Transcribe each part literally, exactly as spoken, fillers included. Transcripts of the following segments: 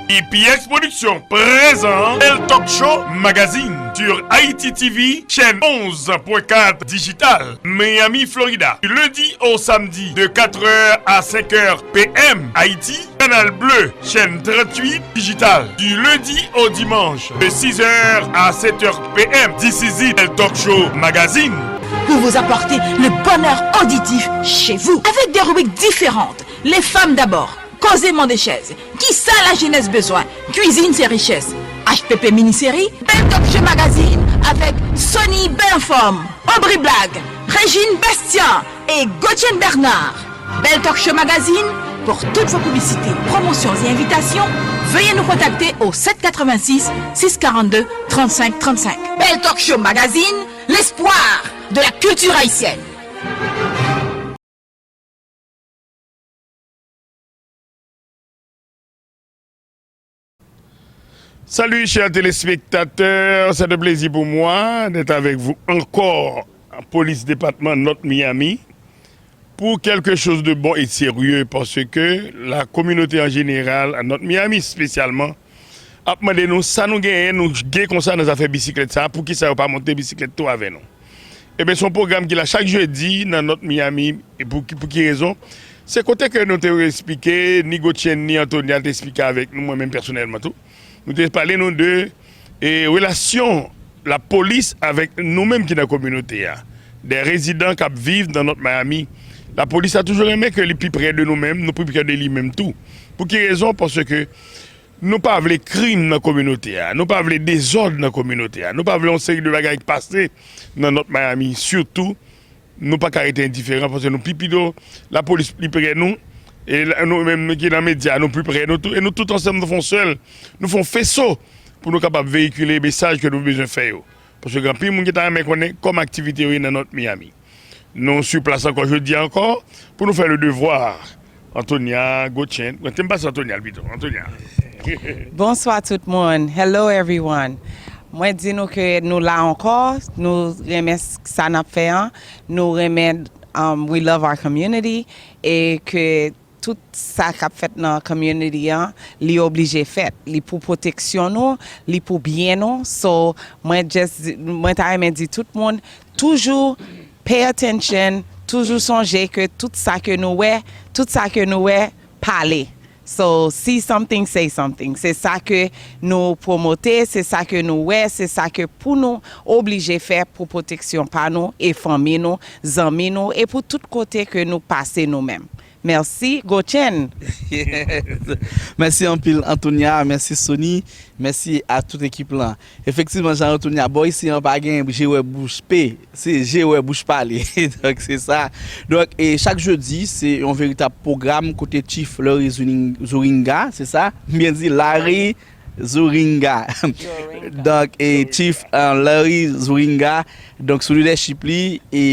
E P X Production présent El Talk Show Magazine sur Haïti T V, chaîne onze point quatre digital, Miami, Florida. Du lundi au samedi de quatre heures à cinq heures P M Haïti, Canal Bleu, chaîne trente-huit digital. Du lundi au dimanche de six heures à sept heures P M. This is it, El Talk Show Magazine. Pour vous apporter le bonheur auditif chez vous, avec des rubriques différentes. Les femmes d'abord, Koze Mande Chèz, kisa lajenès bezwen? Kwizin se richès. H P P Mini Seri, Bèl Talk Show Magazine avec Sony Bèl Anfòm, Obri Blag, Régine Bastien et Gauthier Bernard. Bèl Talk Show Magazine, pour toutes vos publicités, promotions et invitations, veuillez nous contacter au sept quatre-vingt-six, six quarante-deux, trente-cinq trente-cinq. Bèl Talk Show Magazine, l'espoir de la culture haïtienne. Salut, chers téléspectateurs, c'est un plaisir pour moi d'être avec vous encore en police département North Miami pour quelque chose de bon et de sérieux, parce que la communauté en général, à North Miami spécialement, ap mande nou sa nou genyen, nou gen konsa nan zafè bisiklèt sa, poukisa yo pa monte bisiklèt tou avè nou. Ebyen, se yon pwogram ki la chak jedi nan North Miami. E pou ki, pou ki rezon? Se kote ke nou te esplike, ni Gotchen, ni Antonia te esplike avèk nou, mwen menm pèsonèlman tou. Nou te pale nou de e, relasyon lapolis avèk nou menm ki nan kominote a. De rezidan k ap viv nan North Miami. Lapolis la toujou renmen ke li pi prè de nou menm, nou pi prè de li menm tou. Pou ki rezon? Paske nou pa vle krim nan kominote a, nou pa vle dezòd nan kominote a, nou pa vle yon seri de bagay k pase nan North Miami, sitou nou pa ka rete endiferan, paske nou pi pito, lapolis pli prè nou, e la- nou menm ki nan medya, nou pi prè nou tou, e nou tout ansanm nou fè yon sèl, nou fè yon feso pou nou kapab veyikile mesaj ke nou bezwen fè yo. Paske gen anpil moun ki ta renmen konnen kòman aktivite yo ye nan North Miami. Nou sou plas ankò jodi a ankò pou nou fè le devwa. Antonia, Gotchen, mwen te m pase Antonia pito. Antonia. Bonswa tout moun. Hello everyone. Mwen di nou ke nou la ankò, nou renmen s- sa n ap fè an, nou renmen, um, we love our community, e ke tout sa k ap fèt nan community an, li oblije fèt. Li pou pwoteksyon nou, li pou byen nou. So, mwen just, mwen ta renmen di tout moun, toujou pay attention, toujou sonje ke tout sa ke nou wè, tout sa ke nou wè, pale. So, see something, say something. Se sa ke nou pwomote, se sa ke nou wè, se sa ke pou nou oblije fè pou pwoteksyon pa nou e fanmi nou, zanmi nou, e pou tout kote ke nou pase nou menm. Mèsi, Gotchen. Mèsi anpil, Antonia. Mèsi, Sony. Mèsi a tout ekip lan. Efektivman, jan Antonia, bò isi an pa gen je wè bouch pe, se je wè bouch pale. Donk, se sa. Donk, e chak jedi, se yon veritab pwogram kote Chief Larry Zuring- Zuringa, se sa? M byen di, Larry Zuringa. Donk, e Chief uh, Larry Zuringa, donk, sou lidèchip li, e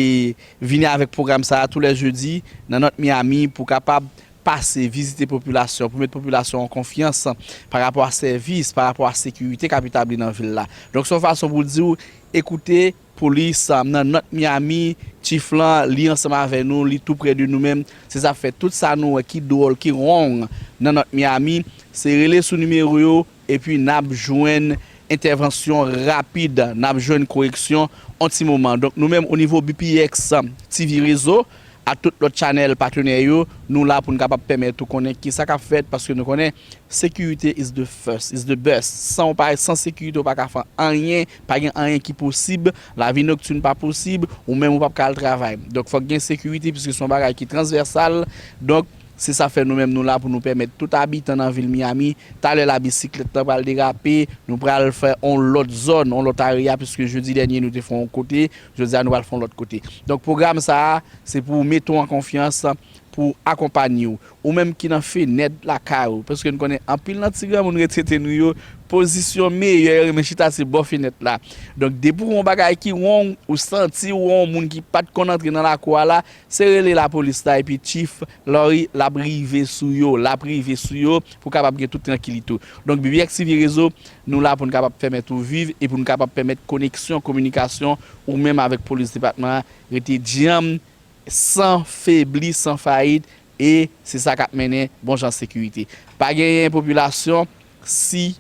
vini avèk pwogram sa a tou lè jedi nan North Miami pou kapab pase vizite popilasyon, pou met popilasyon an konfyans pa rapò a sèvis, pa rapò a sekirite k ap etabli nan vil la. Donk, se yon fason pou di w, ekoute, polis nan North Miami, Chief lan, li ansanm avè nou, li tou prè de nou menm. Se sa k fè tout sa nou wè ki dwòl, ki wrong nan North Miami, se rele sou nimewo yo, epi n ap jwenn entèvansyon rapid, n ap jwenn koreksyon an ti moman. Donk, nou menm, o nivo B P X T V Rezo, ak tout lòt chanèl patnè yo, nou la pou n kapab pèmèt ou konnen kisa k ap fèt, paske nou konnen sekirite is the first, is the best. San w pa, san sekirite, w pa ka fè anyen, pa gen anyen ki posib, lavi noktin pa posib, ou menm ou p ap ka al travay. Donk, fòk gen sekirite, piske se yon bagay ki transvèsal. Donk, se sa fè nou menm nou la pou nou pèmèt tout abitan nan vil Miami, talè la bisiklèt lan pral derape, nou pral fè on lòt zòn, on lòt area, piske jedi dènye nou te fè on kote, jodi a nou pral fè on lòt kote. Donk, pwogram sa a, se pou mete w an konfyans, pou akonpanye w. Ou menm ki nan fenèt lakay ou, paske n konnen anpil nan ti granmoun ret tete nou yo, pozisyon meyè yo renmen chita se bò fenèt la. Donk, depi w wè yon bagay ki wrong, ou santi w wè yon moun ki pa t konn antre nan lakou a la, se rele lapolis la, epi Chief Larry, l ap rive sou yo, l ap rive sou yo, pou kapab gen tout trankilite w. Donk, B P X T V Rezo, nou la pou n kapab pèmèt ou viv e pou n kapab pèmèt koneksyon, kominikasyon ou menm avèk polis depatman an rete djanm, san febli, san fayit, e se sa k ap mennen bon jan sekirite. Pa genyen popilasyon, si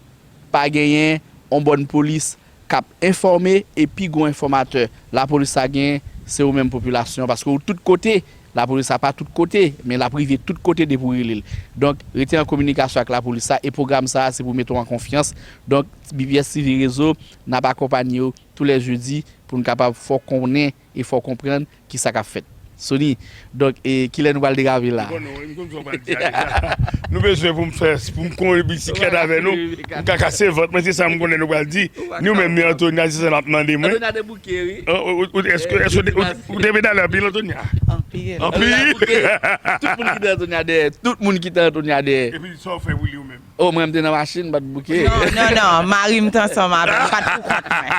pa genyen yon bòn polis k ap enfòme, e pi gwo enfòmatè lapolis la genyen, se ou menm popilasyon, paske ou tout kote, lapolis la pa tout kote, men l ap rive tout kote depi w rele l. Donk, rete an kominikasyon ak lapolis la, e pwogram sa a, se pou mete w an konfyans. Donk, B P S T V Rezo, n ap akonpanye w tou lè jedi pou n kapab fè w konnen e fè w konprann kisa k ap fèt. Sony, donk, e, kilè nou pral derape la? M konnen, m konn sa w pral di a deja. Nou bezwen pou m fè, pou m kouri bisiklèt avè nou, m ka kase vant mwen, se sa m konnen nou pral di. Ni ou menm, ni Antonia, se sa n ap mande mwen. Antonia te bouke, wi. An, ou, ou, èske, èske ou te, ou, ou te pedale anpil, Antonia? Anpil. Anpil? Antonia bouke. Tout moun kite Antonia dèyè. Tout moun kite Antonia dèyè. Epi sa w fè pou li ou menm? Oh, mwen, m te nan machin, m pa t bouke. Non, non, non, mari m te ansanm avè m, m pa t pou kont mwen.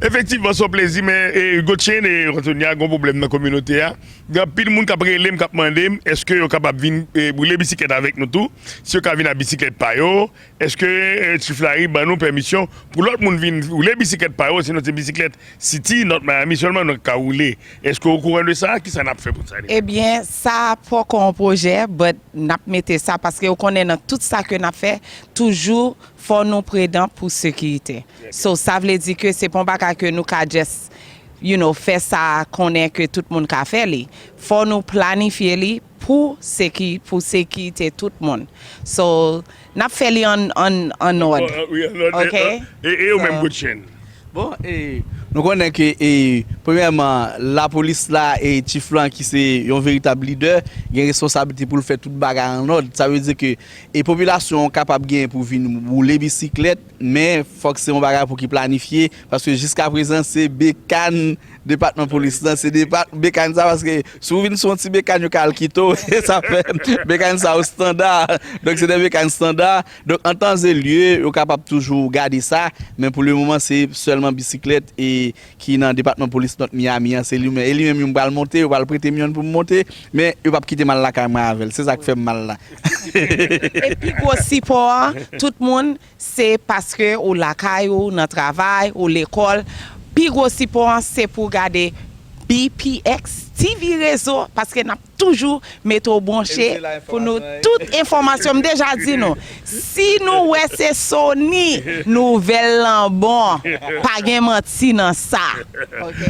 Efektivman, se yon plezi, men, e, Gotchen e Antonia gen yon pwoblèm nan kominote a. Gen anpil moun k ap rele m, k ap mande m, èske yo kapab vin, e, boule bisiklèt avèk nou tou? Si yo ka vin ak bisiklèt pa yo, èske, e, Chief Larry ban nou pèmisyon pou lòt moun vin boule bisiklèt pa yo, sinon se bisiklèt City, North Miami sèlman nou ka woule? Èske w okouran de sa? Kisa n ap fè pou sa deja? Ebyen, sa poko yon pwojè, but n ap mete sa, paske w konnen nan tout sa ke n ap fè, toujou fò nou predan pou sekirite. So, sa vle di ke se pa yon bagay ke nou ka just, you know, fè sa konnen ke tout moun ka fè li. Fò nou planifye li pou seki-, pou sekirite tout moun. So, n ap fè li an, an, an òd. Wi, an òd. Ok? E, e ou menm, Gotchen? Bon, e, nou konnen ke, e, premyèman, lapolis la, e, Chief lan, ki se yon veritab lidè, gen responsablite pou l fè tout bagay an òd. Sa vle di ke, e, popilasyon an kapab gen pou vin woule bisiklèt, men fòk se yon bagay pou ki planifye, paske jiskaprezan, se bekàn depatman polis lan, se depa-, bekàn sa, paske si w vin sou yon ti bekàn, yo ka al kite w, e sa fè bekàn sa yo estanda. Donk, se de bekàn estanda. Donk, antanzelyè, yo kapab toujou gade sa, men pou lemoman, se sèlman bisiklèt e ki nan depatman polis North Miami an, se li menm. E li menm, yo pral monte, yo pral prete m youn pou m monte, men yo p ap kite m al lakay mwen avè l. Se sa k fè m mal la. E pi gwo sipò a, tout moun, se paske ou lakay ou, nan travay, ou lekòl. Pi gwo sipò an, se pou gade B P X T V Rezo, paske n ap toujou mete w bwonche pou nou tout enfòmasyon. M deja di nou, si nou wè se Sony, nouvèl lan bon. Pa gen manti nan sa. Ok?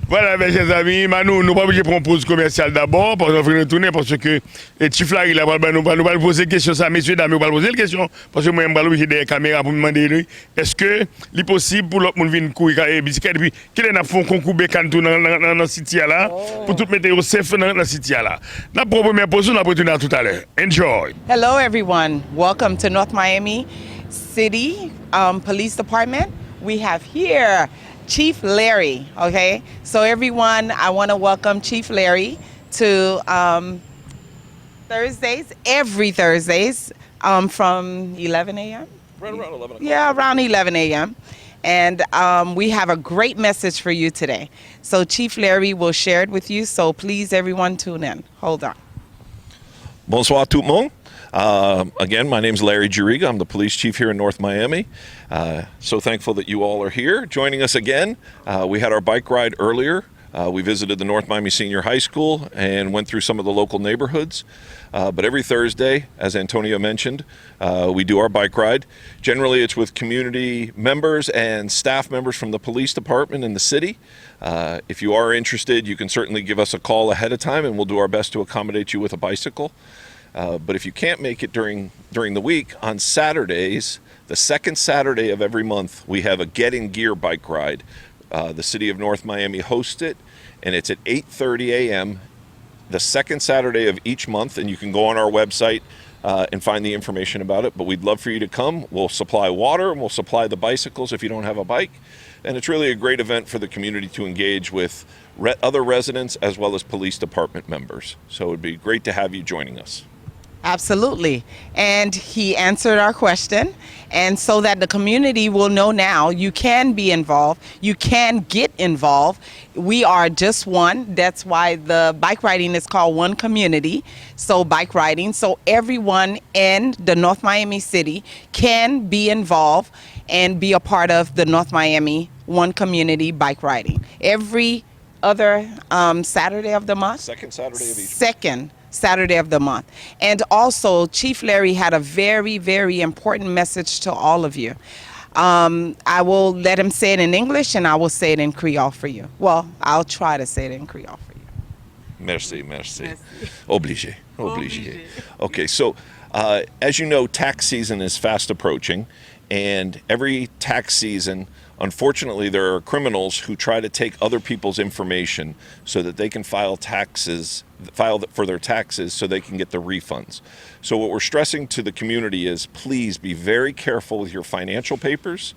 Vwala, mes chers amis, Manou, nou pa oblije pran yon poz komèsyal dabò, paske nou fin retounen, paske, e, Chief Larry la pral ban nou, nou pral poze kesyon sa, mesye dam yo pral poze l kesyon, paske mwen, m pral oblije dèyè kamera pou m mande li, èske li posib pou lòt moun vin kouri ka-, e, bisiklèt, epi kilè n ap fè yon konkou bekàn tou nan, nan, nan, nan City a la, pou tout mete yo safe nan, nan City a la. N ap pran premyè poz nou, n ap retounen a toutalè. Enjoy! Hello, everyone. Welcome to North Miami City, um, Police Department. We have here Chief Larry, okay? So, everyone, I wanna welcome Chief Larry to, um, Thursdays, every Thursdays, um, from eleven a m. Right around eleven o'clock. Yeah, around eleven a m. And, um, we have a great message for you today. So Chief Larry will share it with you. So please, everyone, tune in. Hold on. Bonsoir tout le monde. Uh, again, my name is Larry Jiriga. I'm the police chief here in North Miami. Uh, so thankful that you all are here joining us again. Uh, we had our bike ride earlier. Uh, we visited the North Miami Senior High School and went through some of the local neighborhoods. Uh, but every Thursday, as Antonia mentioned, uh, we do our bike ride. Generally, it's with community members and staff members from the police department in the city. Uh, if you are interested, you can certainly give us a call ahead of time, and we'll do our best to accommodate you with a bicycle. Uh, but if you can't make it during, during the week, on Saturdays, the second Saturday of every month, we have a Get in Gear bike ride. Uh, the city of North Miami hosts it, and it's at eight thirty a m the second Saturday of each month, and you can go on our website, uh, and find the information about it. But we'd love for you to come. We'll supply water, and we'll supply the bicycles if you don't have a bike. And it's really a great event for the community to engage with re-, other residents as well as police department members. So it would be great to have you joining us. Absolutely. And he answered our question. And so that the community will know now, you can be involved, you can get involved. We are just one. That's why the bike riding is called One Community. So, bike riding. So, everyone in the North Miami City can be involved and be a part of the North Miami One Community bike riding. Every other, um, Saturday of the month. Second Saturday of each month. Second Saturday of the month. And also, Chief Larry had a very, very important message to all of you. Um, I will let him say it in English and I will say it in Creole for you. Well, I'll try to say it in Creole for you. Merci, merci. Obligé, obligé. Okay, so uh, as you know, tax season is fast approaching, and every tax season, unfortunately, there are criminals who try to take other people's information so that they can file taxes, file for their taxes so they can get the refunds. So what we're stressing to the community is please be very careful with your financial papers,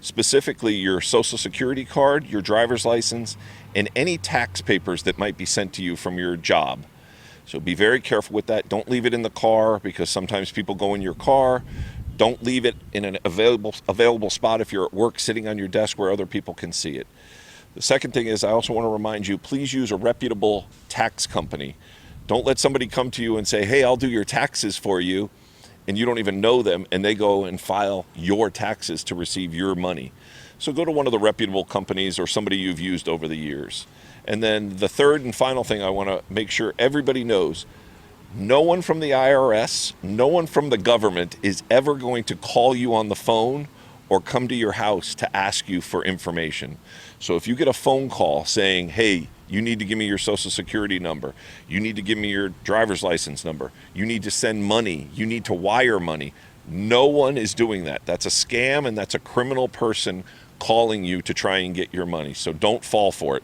specifically your social security card, your driver's license, and any tax papers that might be sent to you from your job. So be very careful with that. Don't leave it in the car because sometimes people go in your car. Don't leave it in an available available spot if you're at work sitting on your desk where other people can see it. The second thing is I also want to remind you, please use a reputable tax company. Don't let somebody come to you and say, "Hey, I'll do your taxes for you," and you don't even know them, and they go and file your taxes to receive your money. So go to one of the reputable companies or somebody you've used over the years. And then the third and final thing I want to make sure everybody knows, no one from the I R S, no one from the government is ever going to call you on the phone or come to your house to ask you for information. So if you get a phone call saying, "Hey, you need to give me your social security number, you need to give me your driver's license number, you need to send money, you need to wire money," no one is doing that. That's a scam and that's a criminal person calling you to try and get your money. So don't fall for it.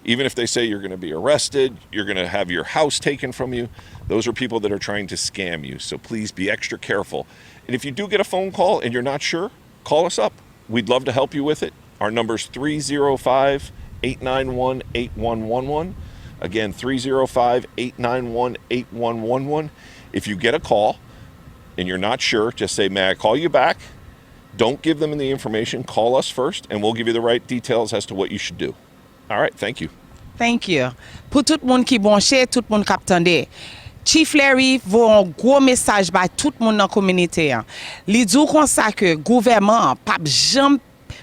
Even if they say you're going to be arrested, you're going to have your house taken from you, those are people that are trying to scam you. So please be extra careful. And if you do get a phone call and you're not sure, call us up. We'd love to help you with it. Our number's three zero five, eight nine one, eight one one one. Again, three zero five, eight nine one, eight one one one. If you get a call and you're not sure, just say, "May I call you back?" Don't give them the information. Call us first, and we'll give you the right details as to what you should do. All right, thank you. Thank you. Pou tout moun ki bwonche, tout moun k ap tande, Chief Larry voye yon gwo mesaj bay tout moun nan kominote an. Li di w konsa ke gouvèman an p ap janm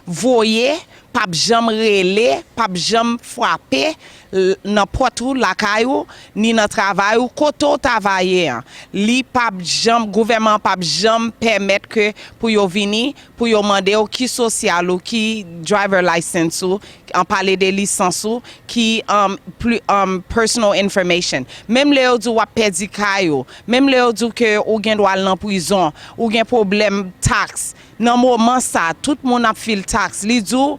voye, p ap janm rele, p ap janm frape l- nan pòt ou, lakay ou, ni nan travay ou, kote w ta va ye an. Li p ap janm, gouvèman an p ap janm pèmèt ke pou yo vini, pou yo mande w ki sosyal ou, ki driver license ou, an pale de lisans ou, ki um, pli, um, personal information. Menm lè yo di w ap pèdi kay ou, menm lè yo di w ke ou gen dwa al nan prizon, ou gen pwoblèm taks, nan moman sa, tout moun ap fil taks. Li di w,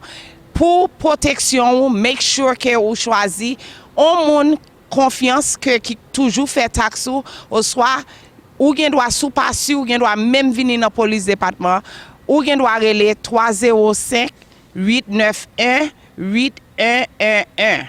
pou pwoteksyon ou, make sure ke ou chwazi on moun konfyans ke ki toujou fè taks ou, oswa ou gen dwa, si w pa si, ou gen dwa menm vini nan polis depatman, ou gen dwa rele twa zewo senk, uit nèf en, uit en en en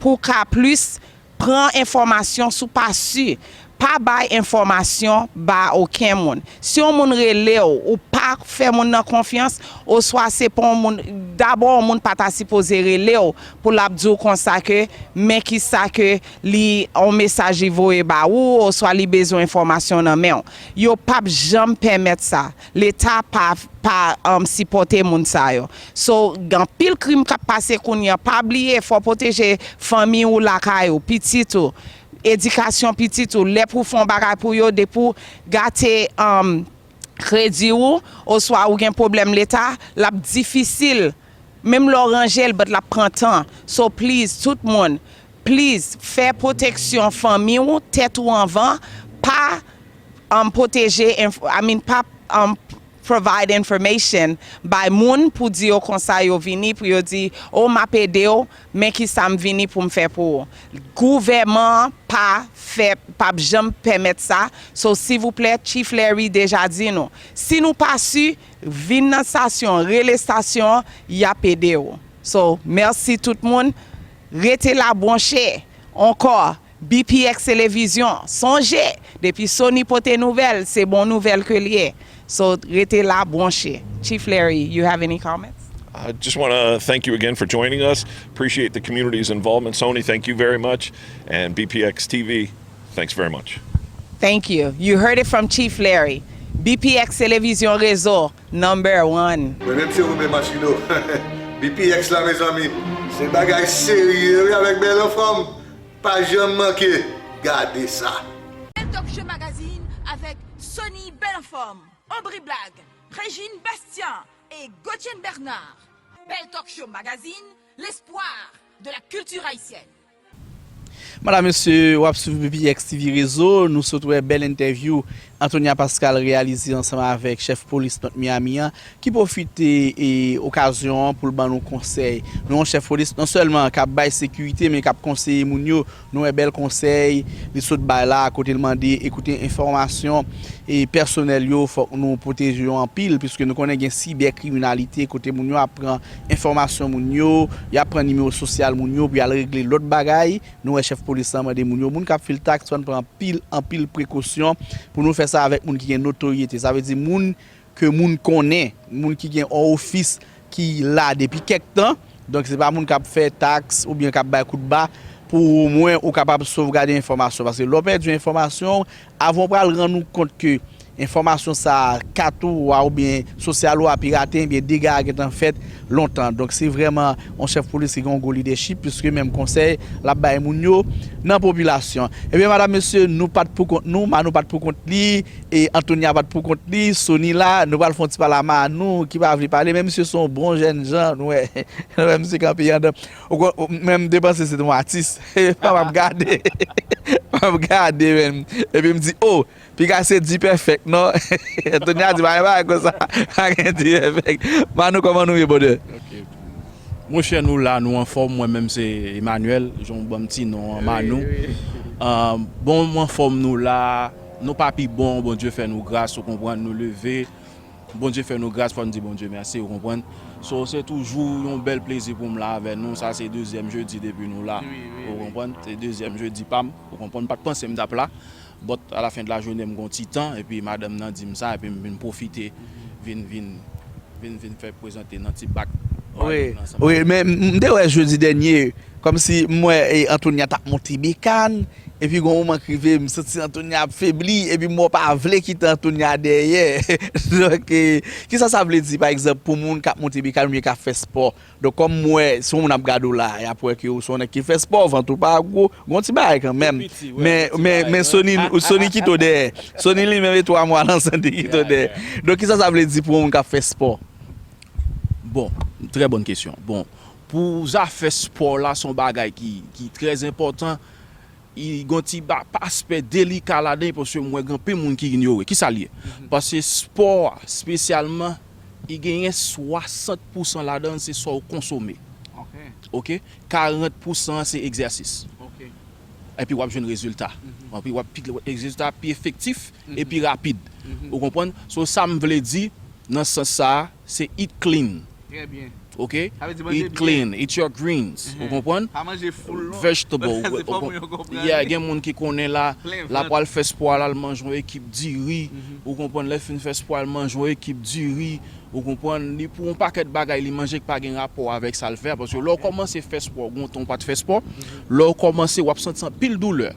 pou w ka plis pran enfòmasyon si w pa si. Pa bay enfòmasyon ba okenn moun. Si yon moun rele w, ou pa fè moun nan konfyans, oswa se pa yon moun, dabò yon moun pa ta sipoze rele w pou l ap di w konsa ke men kisa ke li, yon mesaj li voye ba ou, oswa li bezwen enfòmasyon nan men w. Yo p ap janm pèmèt sa. Leta pa pa um, sipòte moun sa yo. So, gen anpil krim k ap pase kounye a. Pa bliye, fò w pwoteje fanmi w, lakay ou, pitit ou, edikasyon pitit ou. Lè pou w fè yon bagay pou yo, depi w gate um, kredi ou, oswa ou gen pwoblèm leta, l ap difisil. Menm lè w ranje l, but l ap pran tan. So, please, tout moun, please, fè pwoteksyon fanmi w, tèt ou anvan, pa um, pwoteje, inf- I mean, pa um, provide information bay moun pou di yo konsa yo vini, pou yo di, "Oh, m ap ede w, men kisa m vini pou m fè pou ou." Gouvèman an pa fè, p ap janm pèmèt sa. So, silvouplè, Chief Larry deja di nou, si nou pa si, vin nan stasyon, rele stasyon an, y ap ede w. So, mèsi tout moun. Rete la bwonche. Ankò, B P X Televizyon, sonje, depi Sony pote nouvèl, se bon nouvèl ke l ye. So, rete la, bwonche. Chief Larry, you have any comments? I just want to thank you again for joining us. Appreciate the community's involvement. Sony, thank you very much. And B P X T V, thanks very much. Thank you. You heard it from Chief Larry. B P X Televizyon Rezo, number one. Mwen menm se Romain Machineau. B P X la, mezanmi. Se bagay serye, wi, avèk bèl anfòm. Pa janm manke gade sa. Talk Show Magazine avec Sony Bèl Anfòm, Aubry Black, Régine Bastien et Gauthier Bernard. Bèl Talk Show Magazine, l'espoir de la culture haïtienne. Madanm, mesye, w ap swiv B P X T V Rezo. Nou sot wè bèl entèvyou Antonia Pascal reyalize ansanm avèk chèf polis North Miami an, ki pwofite e, okazyon an pou l ban nou konsèy. Nou yon chèf polis non sèlman k ap bay sekirite, men k ap konseye moun yo. Nou wè bèl konsèy li sot bay la, kote l mande ekoute enfòmasyon e pèsonèl yo, fòk nou pwoteje yo anpil, piske nou konnen gen sibè kriminalite, kote moun yo ap pran enfòmasyon moun yo, y ap pran nimewo sosyal moun yo pou y al regle lòt bagay. Nou wè chèf polis lan mande moun yo, moun k ap fil taks, fò n pran anpil, anpil prekosyon pou nou fè sa avèk moun ki gen notoryete. Sa vle di moun ke moun konnen, moun ki gen yon ofis ki la depi kèk tan. Donk, se pa moun k ap fè taks oubyen k ap bay kout ba pou omwen ou kapab sovgade enfòmasyon. Paske lè w pèdi enfòmasyon, avan w pral rann ou kont ke enfòmasyon sa a, kat ou a oubyen sosyal ou a pirate, ebyen dega a gentan fèt lontan. Donk, se vrèman yon chèf polis ki gen yon gwo lidèchip, piske menm konsèy l ap bay moun yo nan popilasyon. Ebyen, madanm, mesye, nou pa t pou kont nou, Manou pa t pou kont li, e Antonia pa t pou kont li, Sony la, nou pral fè yon ti pale a Manou ki pa vle pale, men misye se yon bon jèn jan, nou wè, nou wè misye kanpe anndan. Ou kon- ou- men m te panse se te yon atis. M ap gade. M ap gade, menm. Epi m di, oh, piga se D-Perfect, non? Antonia di, pa gen bagay konsa. Pa gen D-Perfect. Manou, kòman nou ye, brother? Monchè, nou la, nou anfòm. Mwen menm se Emmanuel, jan w ban m ti non an, Manou. Ah, bon, m anfòm, nou la. Nou pa pi bon, Bondye fè nou gras, ou konprann, nou leve. Bondye fè nou gras, fò n di Bondye mèsi, ou konprann. So, se toujou yon bèl plezi pou m la avè nou. Sa se dezyèm jedi depi nou la. Ou konprann? Se dezyèm jedi pa m. Ou konprann? M pa t panse m t ap la. But, a la fen de la jounen, m gon ti tan, epi madanm nan di m sa, epi m vin pwofite, vin, vin, vin, vin fè prezante nan ti bak. Wi, wi, men m m te wè jedi dènye, kòmsi m wè e, Antonia t ap monte bekàn, epi gon moman k rive, m santi Antonia ap febli, epi m wè w pa vle kite Antonia dèyè. Donk, e, kisa sa vle di, pa egzanp, pou moun k ap monte bekàn oubyen k ap fè spò? Donk, kòm m wè, si yon moun ap gade w la, y ap wè ke ou se yon nèg ki fè spò, vant ou pa gwo, gon ti bagay kanmenm. Men, men, men Sony, Sony kite w dèyè. Sony li menm e twa mwa nan santi kite w dèyè. Donk, kisa sa vle di pou yon moun k ap fè spò? Bon, trè bòn kesyon. Bon, pou zafè spò la, se yon bagay ki, ki trè enpòtan. I gon ti ba, aspè delika ladan, paske m wè gen anpil moun ki inyore. Kisa l ye? Paske spò a, espesyalman, i genyen swasant pousan ladan l, se sa w konsome. Ok? Karant pousan an, se egzèsis. Epi w ap jwenn rezilta. Epi w ap pi, rezilta pi efektif e pi rapid. Ou konprann? So, sa m vle di, nan sans sa a, se eat clean. Ok? Eat clean, eat your greens. Ou konprann? Vegetable. Yeah, gen moun ki konnen la, l ap al fè spò, l al manje yon ekip diri. Ou konprann? Lè fin fè spò, al manje yon ekip diri. Ou konprann? Li pou yon pakèt bagay li manje ki pa gen rapò avèk sa l fè a. Paske lè w kòmanse fè spò, gon tan w pa t fè spò, lè w kòmanse, w ap santi anpil doulè.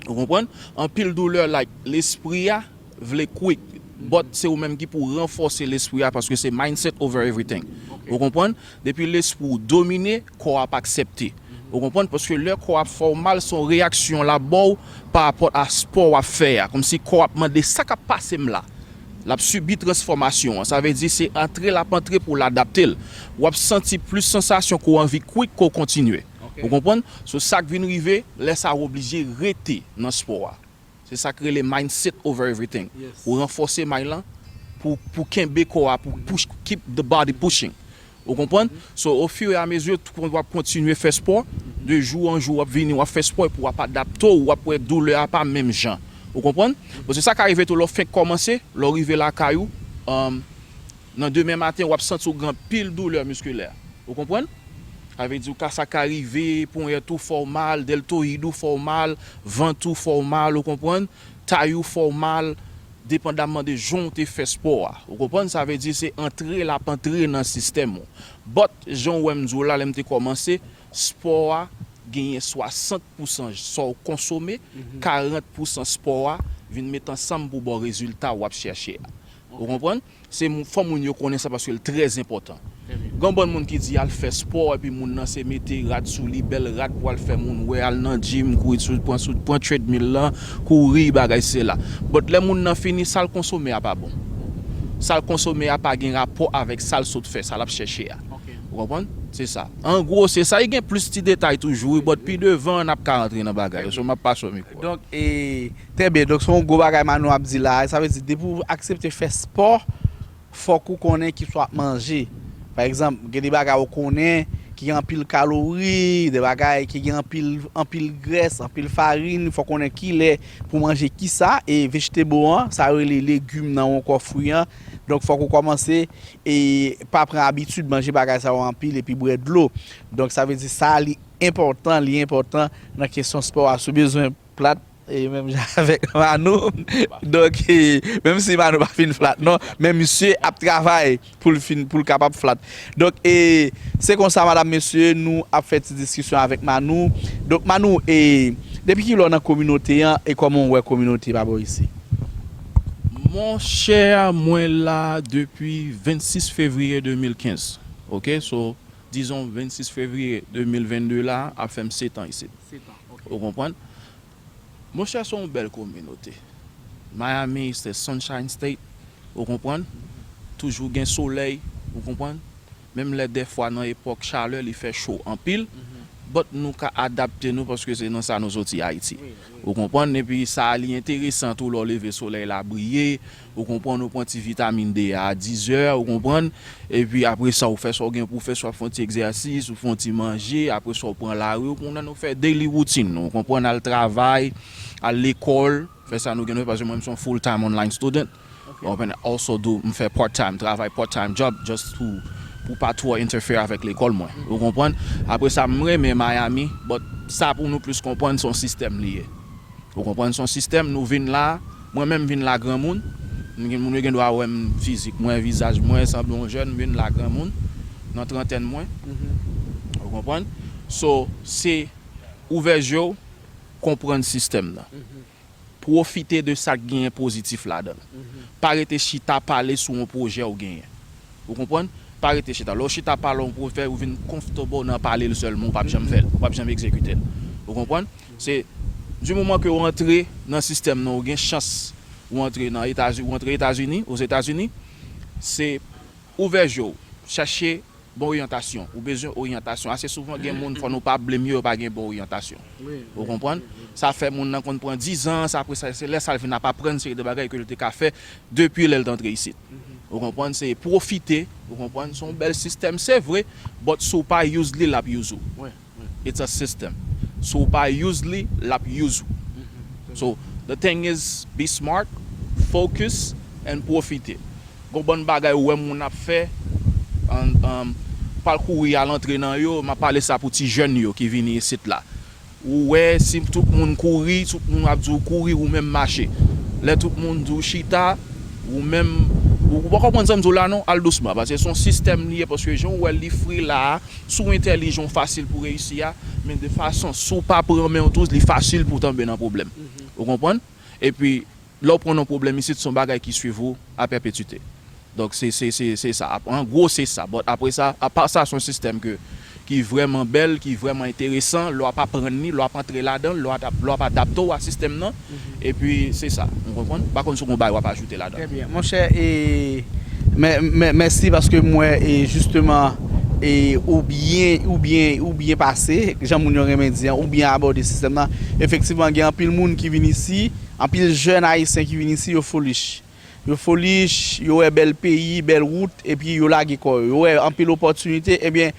Ou konprann? Anpil doulè, like, lespri a vle quick, but se ou menm ki pou ranfòse lespri a, paske se mindset over everything. Ou konprann? Depi lespri w domine, kò a ap aksepte. Ou konprann? Paske lè kò ap fè w mal, se yon reyaksyon l ap ba w pa rapò a spò w ap fè a. Kòmsi kò ap mande, sa k ap pase m la? L ap sibi transfòmasyon an. Sa vle di se antre l ap antre pou l adapte l. W ap santi plis sansasyon ke w anvi quick ke w kontinye. Ou konprann? So, sa k vin rive, lè sa a w oblije rete nan spò a. Se sa k rele mindset over everything. Ou ranfòse mind lan pou, pou kenbe kò a, pou push, keep the body pushing. Ou konprann? So, au fur et à mesure, w ap kontinye fè spò, de jou an jou, w ap vini, w ap fè spò, epi w ap adapte w, w ap wè doulè a pa menm jan. Ou konprann? Paske sa ka rive tou, lè w fenk kòmanse, lè w rive lakay ou, um, nan demen maten, w ap santi w gen anpil doulè miskilè. Ou konprann? Sa vle di w ka, sa ka rive, ponyèt ou fè w mal, dèltoyid ou fè w mal, vant ou fè w mal, ou konprann? Tay ou fè w mal, depandamman de jan w te fè spò a. Ou konprann? Sa vle di se antre l ap antre nan sistèm ou. But, jan w wè m di w la, lè m te kòmanse, spò a genyen swasant pousan sa w konsome, karant pousan spò a vin met ansanm pou ba w rezilta w ap chèche a. Ou konprann? Se fò moun yo konnen sa paske l trè enpòtan. Gen yon bann moun ki di al fè spò epi moun nan se mete rad sou li, bèl rad pou al fè moun wè, al nan gym, kouri sou, pran sou, pran treadmill lan, kouri, bagay sila. But lè moun nan fini, sa l konsome a pa bon. Sa l konsome a pa gen rapò avèk sa l sot fè, sa l ap chèche a. Ou konprann? Se sa. An gwo, se sa. E gen plis ti detay toujou, wi, but pi devan, n ap ka rantre nan bagay yo. So, m ap pase w mikwo. Donk, e, trè byen. Donk, se yon gwo bagay Manou ap di la. Sa vle di, depi w aksepte fè spò, fòk ou konnen kisa w ap manje. Pa egzanp, gen de bagay ou konnen ki gen anpil kalori, de bagay ki gen anpil, anpil grès, anpil farin, fòk ou konnen kilè pou manje kisa, e vegetable an, sa yo rele legim nan ou ankò fwi an. Donk, fòk ou kòmanse e pa pran abitid manje bagay sa yo anpil epi bwè dlo. Donk, sa vle di sa li enpòtan, li enpòtan nan kesyon spò a. Si w bezwen plat, e menm jan avèk Manou. Donk, e, menm si Manou pa fin flat non, men misye ap travay pou l fin, pou l kapab flat. Donk, e, se konsa, madam, mesye, nou ap fè ti diskisyon avèk Manou. Donk, Manou, e, depi kilè w nan kominote an e kòman w wè kominote pa bò isi? Monchè, mwen la depi vennsis fevriye de mil kenz. Ok, so, dizon, vennsis fevriye de mil vennde la ap fè m sèt an isit. Ou konprann? Monchè, se yon bèl kominote. Miami is the sunshine state. Ou konprann? Toujou gen solèy. Ou konprann? Menm lè dèfwa nan epòk chalè, li fè cho anpil. But nou ka adapte nou paske se nan sa nou soti, Ayiti. Ou konprann? Epi sa li enteresan tou lè w leve solèy la briye. Ou konprann, ou pran ti vitamin D a dizè, ou konprann? Epi apre sa, ou fè sa w gen pou w fè, swa w fè yon ti egzèsis, ou fè yon ti manje, apre sa w pran lari, ou konprann, ou fè daily routine, ou konprann, al travay, al lekòl, fè sa nou gen nou fè, paske mwen, m se yon full time online student. Ou konprann, also do, m fè part time, travay part time job, just pou, pou pa twò interfere avèk lekòl mwen. Ou konprann? Apre sa, m renmen Miami, but sa pou nou plis konprann, se yon sistèm li ye. Ou konprann? Se yon sistèm, nou vin la, mwen menm m vin la granmoun. M gen, moun yo gen dwa wè m fizik mwen, vizaj mwen, sanble yon jèn, m vin la granmoun, nan trantèn mwen. Ou konprann? So, se ouvè je w, konprann sistèm nan. Pwofite de sa k genyen pozitif ladan l. Pa rete chita pale sou yon pwojè w genyen. Ou konprann? Pa rete chita. Lè w chita pale yon pwojè, ou vin comfortable nan pale l sèlman, ou p ap janm fè l, ou p ap janm egzekite l. Ou konprann? Se di moman ke w antre nan sistèm nan, ou gen chans ou antre nan Etazi-, ou antre Etazini, Ozetazini, se ouvè je w, chèche bon oryantasyon. Ou bezwen oryantasyon. Ase souvan gen moun, fò nou pa blame yo, yo pa gen bon oryantasyon. Ou konprann? Sa fè moun nan konn pran diz an, sa apre sa, se lè sa l vin ap aprann seri de bagay ke l te ka fè depi lè l t antre isit. Ou konprann? Se pwofite, ou konprann? Se yon bèl sistèm, se vre, but si w pa use li, l ap use ou. It's a system. Si w pa use li, l ap use ou. So, the thing is, be smart, focus, and pwofite. Gon bann bagay ou wè moun ap fè, an, an, pa l kouri al antre nan yo, m ap pale sa pou ti jèn yo ki vini isit la. Ou wè, si tout moun kouri, tout moun ap di w kouri, ou menm mache. Lè tout moun di w chita, ou menm, ou, ou pa konprann sa m di w la non, al dousman, paske se yon sistèm li ye, paske jan w wè li fri la a, si w entèlijan, w fasil pou reyisi a, men de fason, si w pa pran men w tou, li fasil pou w tonbe nan pwoblèm. Ou konprann? Epi, lè w pran nan pwoblèm isit, se yon bagay ki swiv ou a pèpetite. Donk, se, se, se, se sa. Ap-, an gwo, se sa. But apre sa, apa sa, se yon sistèm ke, ki vrèman bèl, ki vrèman enteresan. Lè w ap aprann li, lè w ap antre ladan l, lè w ap, lè w ap adapte w a sistèm nan. Epi, se sa. Ou konprann? M pa konn si w gon bagay w ap ajoute ladan. Trè byen. Monchè, e, mè-, mè-, mèsi paske m wè, e, jisteman, e, ou byen, ou byen, ou byen pase, jan moun yo renmen di an, ou byen abòde sistèm nan. Efektivman, gen anpil moun ki vin isi, anpil jèn ayisyen ki vin isi, yo foolish. Yo foolish, yo wè bèl peyi, bèl wout, epi yo lage kò yo. Yo wè anpil opòtinite, ebyen,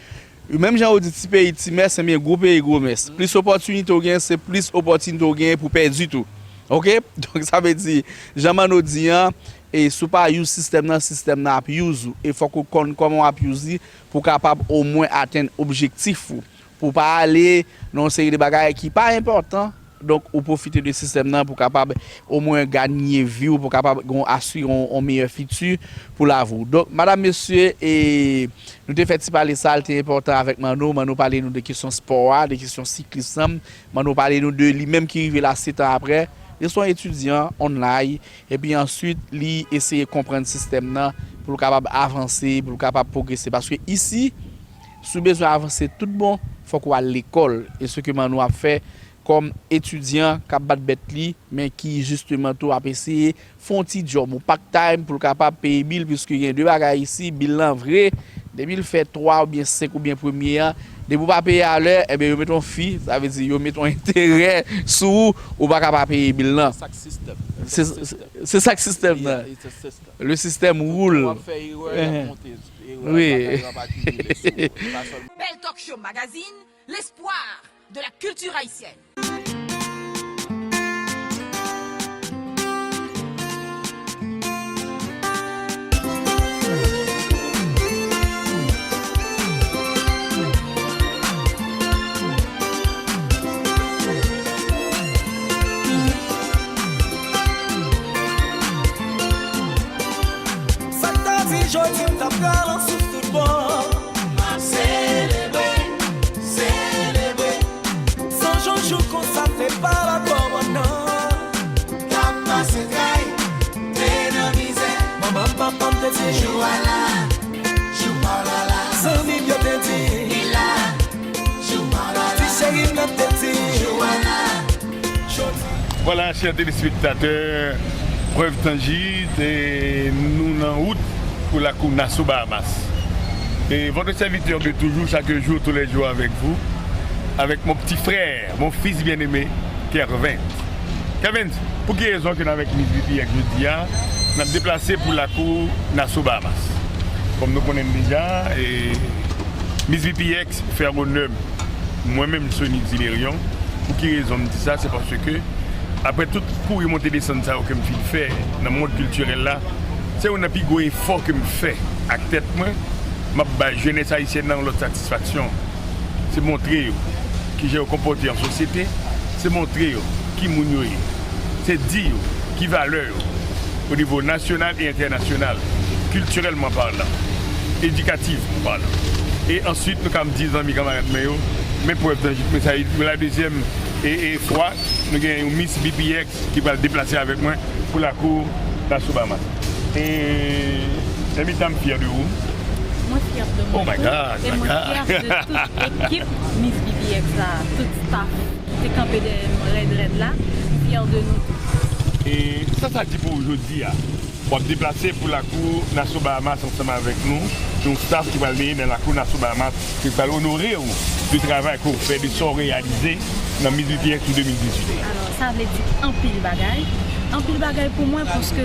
menm jan yo di ti peyi ti mès, ebyen gwo peyi gwo mès. Plis opòtinite w gen, se plis opòtinite w gen pou pèdi tou. Oke? Donk, sa vle di, jan Manno di an, e si w pa use sistèm nan, sistèm nan ap use ou. E fòk ou konn kòman w ap use li pou w kapab omwen atenn objektif ou. Pou w pa ale nan yon seri de bagay ki pa enpòtan, donk, ou pwofite de sistèm nan pou kapab omwen ganye vi w, pou kapab gon, asire yon, yon meyè fiti pou lavi w. Donk, madam, mesye, e, nou te fè ti pale sa, l te enpòtan avèk Manno. Manno pale nou de kesyon spò a, de kesyon siklis lan. Manno pale nou de li menm ki rive la sèt an apre. Li se yon etidyan online, epi answit, li eseye konprann sistèm nan pou l kapab avanse, pou l kapab pwogrese. Paske isi, si w bezwen avanse tout bon, fòk w al lekòl. E se ke Manou ap fè kòm etidyan k ap bat bèt li, men ki jisteman tou ap eseye fè yon ti djòb, yon part time pou l kapab peye bil, piske gen de bagay isi, bil lan vre, depi l fè twa oubyen senk oubyen premye an, depi w pa peye alè, enben yo met yon fi, sa vle di yo met yon enterè sou ou, ou pa ka pa peye bil lan. Se sa k sistèm. Se sa k sistèm nan. Le système roule. Wi. Bèl Talk Show Magazine, l'espoir de la culture haïtienne. Sa k ta di jodi m t ap pral an souf tout bon. M ap selebre, selebre. San jou, jou konsa se pa lakò mwen nan. T ap pase tray, te nan mizè. Manman, papa m te di jou a la, jou pa w la la. Zanmi m yo te di li la, jou pa w la la. Ti cheri m nan te di jou a la, jodi. Voilà, chers téléspectateurs, Preuve Tangide, e nou nan wout pou lakou Nassau Bahamas. Et votre serviteur de toujours, chaque jour, tous les jours avec vous, avec mon petit frère, mon fils bien-aimé, Kervens. Kervens, pou ki rezon ke n avèk Miss B P X jodi a, n ap deplase pou lakou Nassau Bahamas? Kòm nou konnen l deja, e Miss B P X fè onè mwen menm, Sony Dilerion. Pou ki rezon m di sa? Se paske, apre tout kouri monte desann sa yo ke m fin fè nan mond kiltirèl la, se youn nan pi gwo efò ke m fè ak tèt mwen, m ap bay jenès ayisyèn nan yon lòt satisfaksyon. Se montre yo kijan yo konpòte an sosyete, se montre yo ki moun yo ye, se di yo ki valè yo o nivo nasyonal e entènasyonal, kiltirèlman palan, edikativman palan. E answit, nou ka di zanmi kanmarad mwen yo, men prèv tanjib, men sa, la dezyèm e, e fwa, nou gen yon Miss B P X ki pral deplase avèk mwen pou lakou Nassau Bahamas. E, Ernita, m fyè de ou. Mwen fyè de mwen tou. Oh my God, e mwen fyè de tout ekip Miss B P X la, tout staff ki te kanpe dèyè nou rèd rèd la. M fyè de nou tou. E sa sa di pou ou jodi a? W ap deplase pou lakou Nassau Bahamas ansanm avèk nou, yon staff ki pral mennen nan lakou Nassau Bahamas, ki pral onore w de travay ke w fè, de sa w reyalize nan Miss B P X pou de mil dizuit la. Alò, sa vle di anpil bagay. Anpil bagay pou mwen, paske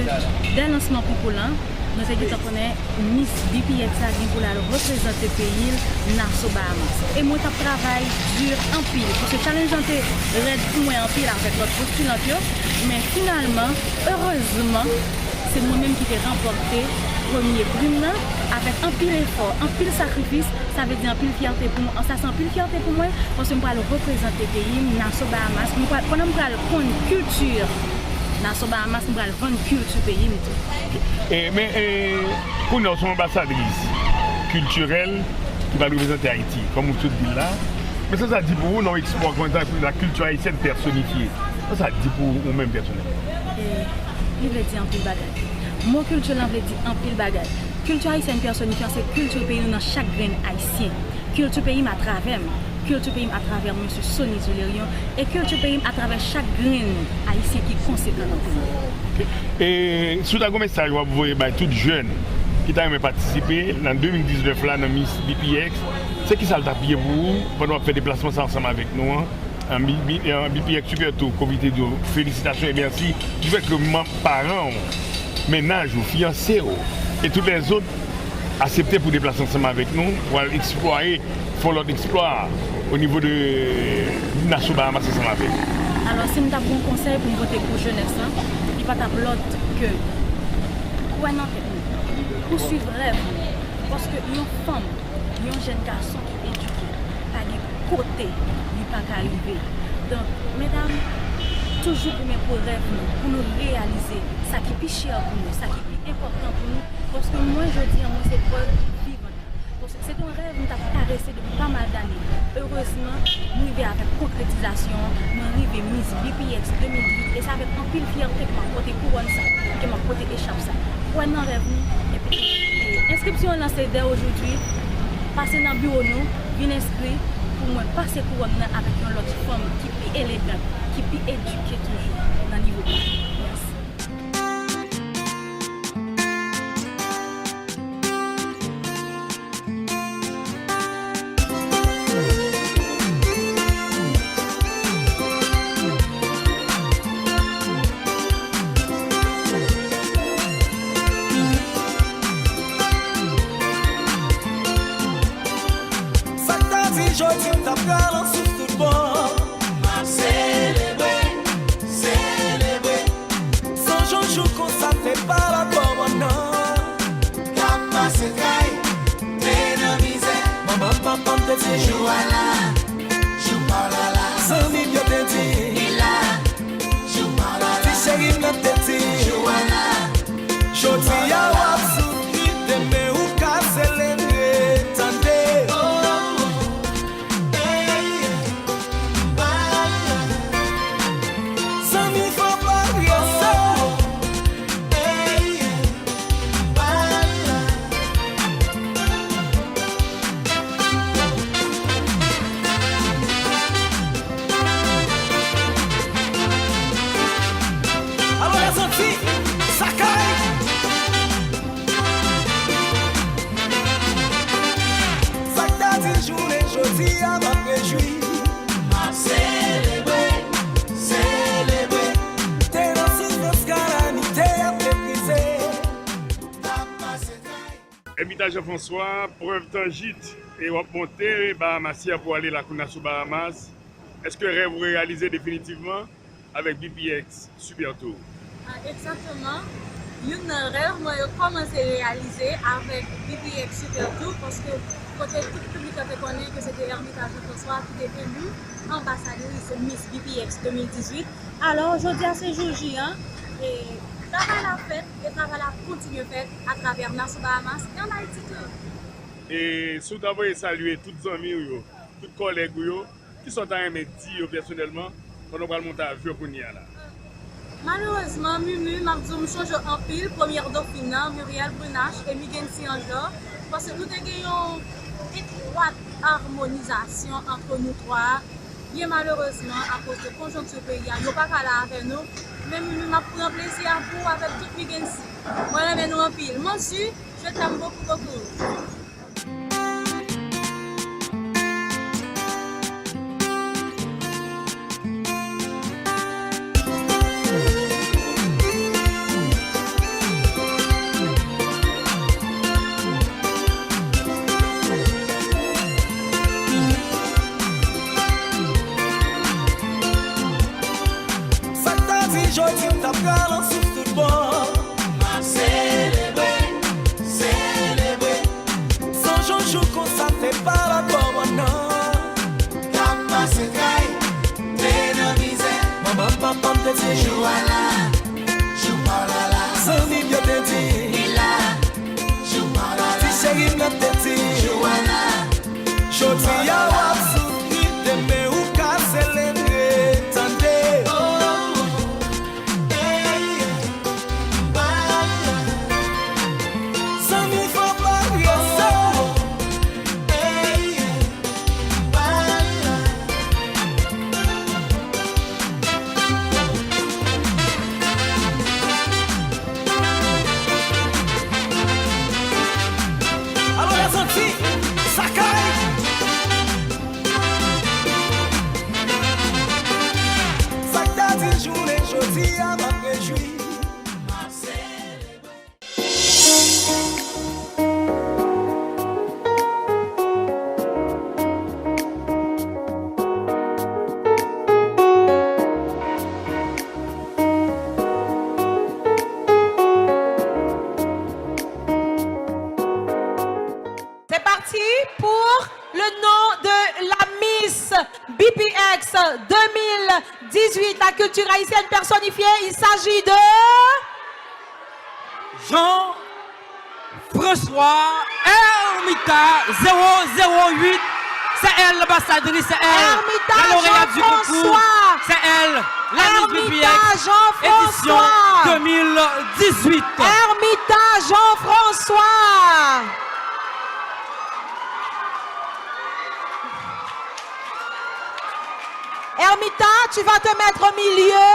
dè lansman konkou lan, nou te gentan konnen Miss B P X la gen pou l al reprezante peyi l, Nassau Bahamas. E mwen t ap travay di anpil, paske challenge lan te rèd pou mwen anpil avèk lòt postilant yo, men finalman, erezman, se mwen menm ki te ranpòte premye prim nan, avèk anpil efò, anpil sakrifis, sa vle di anpil fyète pou mwen, sa se anpil fyète pou mwen, paske m pral reprezante peyi m, Nassau Bahamas, m pral, pandan m pral konn kilti Nassau Bahamas, m pral vann kilti peyi m tou. E, men, e, kounye a, w se yon anbasadris kiltirèl ki pral reprezante Ayiti, kòm ou sot di l la. Men sa sa di pou ou nan yon ekspo, comment dire, la culture haïtienne personnifiée? Sa sa di pou ou menm pèsonèlman? E, li vle di anpil bagay. Mo kilti lan vle di anpil bagay. Kilti ayisyèn pèsonifiyan se kilti peyi nou nan chak grenn ayisyen. Kilti peyi m atravè m. Kilti peyi m atravè mesye Sony Dilerion. E kilti peyi m atravè chak grenn ayisyen ki konsekan nan peyi a. E si w ta gen yon mesaj w ap voye bay tout jèn ki ta renmen patisipe nan de mil diznèf la nan Miss B P X, se kisa l t ap ye pou ou pandan w ap fè deplasman sa ansanm avèk nou an? An, B P X Super Tour, Komite di w felisitasyon e mèsi du fait que manm, paran w, mennaj ou, fiyanse w, e tout lèzòt aksepte pou deplase ansanm avèk nou, pou al eksplore, fè yon lòt eksplwa o nivo de Nassau Bahamas ansanm avèk. Alò, si m t ap gen yon konsèy pou m pote pou jenès lan, li pa t ap lòt ke kwè nan tèt nou, pouswiv rèv nou, paske yon fanm, yon jèn gason ki edike, pa gen kote li pa ka rive. Donk, medam, toujou goumen pou rèv nou, pou nou reyalize sa ki pi chè pou nou, sa ki pi enpòtan pou nou, paske mwen, jodi a, mwen se prèv vivan. Paske Se te yon rèv m t ap karese depi pa mal dane. Erezman, m rive avèk konkretizasyon an, mwen rive Miss B P X de mil dizuit, e se avèk anpil fyète ke m ap pote kouwòn sa, ke m ap pote echap sa. Kwè nan rèv nou, epi, e, enskripsyon an lanse dè ojodwi. Pase nan biwo nou, vin enskri pou mwen pase kouwòn nan avèk yon lòt fanm ki pi elegan, ki pi edike toujou nan nivo pa. Mèsi. Sa k ta di jodi m t ap pral an souf tout bon. M ap selebre, selebre. Sonj yon jou konsa te pa la bò mwen nan. K ap pase kay, te nan mizè. Manman papa m te di jou a la, jou pa w la la. Zanmi m yo te di li la, jou pa w la la. Ti cheri m nan te di jou a la. Jodi a w ap soufri, demen ou ka selebre, tande. Oh, hey, bye. Zanmi, fò pa rese. Oh, hey, bye. Alò, lèzanti, sa kay. Sa k ta di jounen jodi a, m ap rejwi. M ap selebre, selebre. Te nan soufrans, kalamite ap meprize. M ap pase kay. Ermitage Jean-François, prèv tanjit, e w ap monte Bahamas yè pou ale lakou Nassau Bahamas. Èske rèv ou reyalize definitivman avèk B P X Super Tour? Ah, egzakteman. Youn nan rèv mwen yo kòmanse reyalize avèk B P X Super Tour, paske kote tout piblik la te konnen ke se te Ermitage Jean-François ki te eli anbasadris Miss B P X de mil dizuit. Alò, jodi a se jou J an, e travay la fèt, e travay la ap kontinye fèt atravè Nassau Bahamas e ann Ayiti tou. E si w ta voye salye tout zanmi w yo, tout kòlèg ou yo, kisa w ta renmen di yo pèsonèlman pandan w pral monte avyon kounye a la? Malerezman, Mumu, m ap di w, m sonje anpil premyè dofin nan, Muriel Brunache e Migency Anglor, paske nou te gen yon etwat amonizasyon ant nou twa. Byen malerezman, akoz de konjonkti peyi a, yo pa ka la avè nou. Men Mumu, m ap pran plezi a pou ou avèk tout Migency. Mwen renmen nou anpil. Mansu, je t'aime beaucoup, beaucoup. Sa k ta di jodi m t ap pral an souf tout bon. M ap selebre, selebre. Sonj yon jou konsa te pa la bò mwen nan. K ap pase kay, te nan mizè. Manman papa m te di jou a la, jou pa w la la. Zanmi m yo te di li la, jou pa w la la. Ti cheri m nan te di jou a la. Jodi a w ap soufri, demen ou ka selebre, tande. Oh, hey, bye. Zanmi, fò pa rese. Hey, bye. Alò, lèzanti, sa kay. Sa k ta di jounen jodi a, m ap rejwi. C'est parti pour le nom de la Miss B P X deux mille dix-huit, la culture haïtienne personnifiée. Il s'agit de Jean-François Hermé. Ermita zéro zéro huit, c'est elle l'ambassadrice, c'est elle la lauréate du concours, c'est elle la Miss B P X édition deux mille dix-huit. Ermita Jean-François. Ermita, tu vas te mettre au milieu.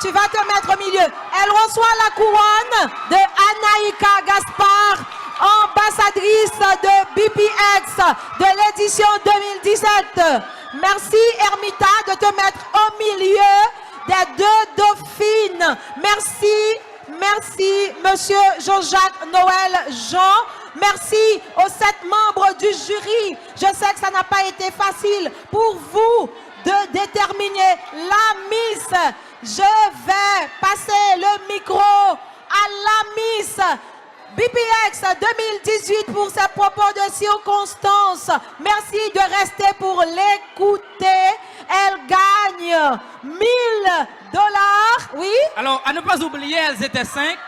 Tu vas te mettre au milieu. Elle reçoit la couronne de Anaïka Gaspard, ambassadrice de B P X de l'édition deux mille dix-sept. Merci Ermita de te mettre au milieu des deux dauphines. Merci, merci Monsieur Jean-Jacques Noël Jean. Merci aux sept membres du jury. Je sais que ça n'a pas été facile pour vous de déterminer la Miss. Je vais passer le micro à la Miss B P X deux mille dix-huit pour ses propos de circonstance. Merci de rester pour l'écouter. Elle gagne mille dollars. Oui. Alors, à ne pas oublier, elles étaient cinq.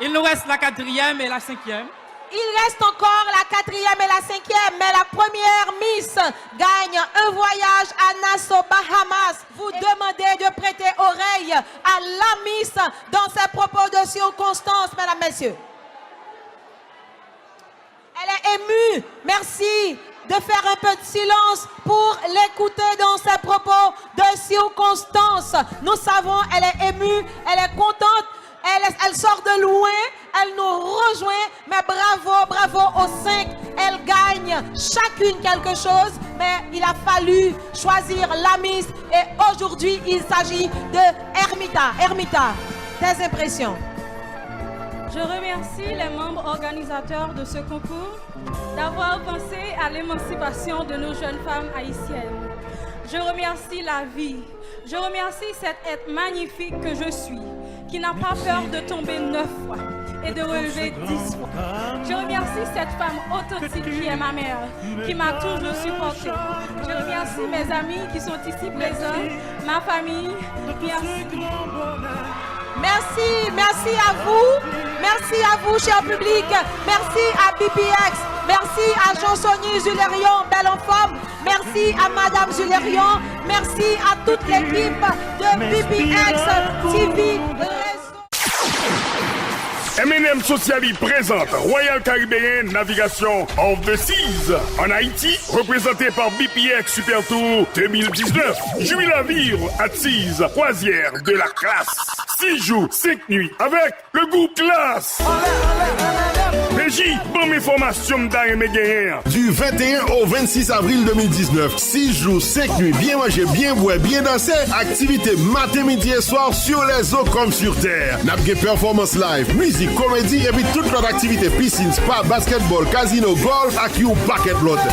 Il nous reste la quatrième et la cinquième. Il reste encore la quatrième et la cinquième, mais la première Miss gagne un voyage à Nassau, Bahamas. Vous demandez de prêter oreille à la Miss dans ses propos de circonstance, mesdames, messieurs. Elle est émue. Merci de faire un peu de silence pour l'écouter dans ses propos de circonstance. Nous savons, elle est émue, elle est contente, elle, elle sort de loin, elle nous rejoint. Mais bravo, bravo aux cinq. Elles gagnent chacune quelque chose, mais il a fallu choisir la Miss et aujourd'hui, il s'agit de Ermita. Ermita, tes impressions. Je remercie les membres organisateurs de ce concours d'avoir pensé à l'émancipation de nos jeunes femmes haïtiennes. Je remercie la vie. Je remercie cet être magnifique que je suis, qui n'a pas peur de tomber neuf fois et de relever dix fois. Je remercie cette femme authentique qui est ma mère, qui m'a toujours supportée. Je remercie mes amis qui sont ici présents, ma famille. Merci. Merci, merci à vous. Merci à vous, cher public. Merci à B P X. Merci à Jean-Sony Julerion, belle en forme. Merci à Madame Julerion. Merci à toute l'équipe de B P X T V Réseau. M and M Socialit présente Royal Caribbean Navigation of the Seas en Haïti, représenté par B P X Super Tour deux mille dix-neuf. Jouis la vie at Seas, croisière de la classe. Six jours, cinq nuits avec le groupe Klass. P J, ban m enfòmasyon m ta renmen genyen an. Du vingt et un au vingt-six avril deux mille dix-neuf, six jours, cinq nuits, byen manje, byen bwè, byen danse, aktivite maten, midi e swa sur les eaux comme sur terre. N ap gen pèfòmans live, mizik, komedi, epi tout lòt aktivite, piscine, spa, basketball, casino, golf ak yon pakèt lòt.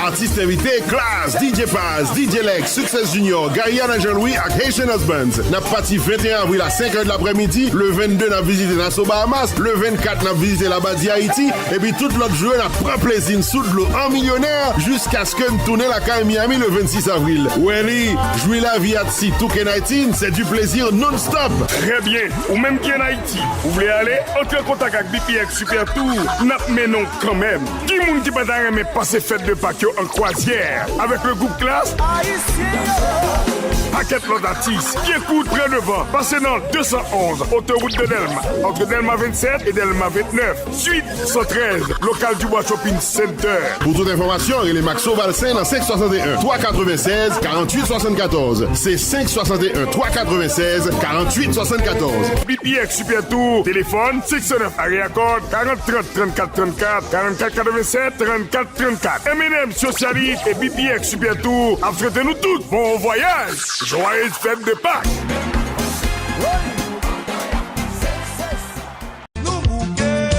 Atis envite, Klass, D J Paz, D J Lex, Success Junior, Gaillana Jean-Louis ak Haitian Husbands. N ap pati venteyen avril a senk è de laprèmidi, le vennde n ap vizite Nassau, Bahamas, le vennkat n ap vizite Labadi, Ayiti, epi tout lòt jou yo n ap pran plezi n sou dlo an milyonè jiskaske n tounen lakay Miami le vennsis avril. Wè li, jouir la vie at sea touken eighteen, c'est du plaisir non-stop. Très bien, ou menm ki ann Ayiti, ou vle ale, antre an kontak ak B P X Super Tour, n ap mennen w kanmenm. Ki moun ki pa ta renmen pase fèt de Pak yo an kwazyè avèk le group Klass? Pakèt lòt atis, byen kout, pran devan, pase nan de san onz, otowout de Dèlma, ant Dèlma vennsèt e Dèlma vennèf, suit san trèz, lokal Dubois Shopping Center. Pou tout enfòmasyon, rele Maxo Valcin nan senk swasanteyen, twa katrevennsèz, karanntuit swasannkatòz. Se senk swasanteyen, twa katrevennsèz, karanntuit swasannkatòz. B P X Super Tour, telefòn, senk san nèf area code, karant trant, trannkat trannkat, karannkat katrevennsèt, trannkat trannkat. M and M Socialit e B P X Super Tour ap swete nou tout bon vwayaj! Joyeuses fêtes de Pâques!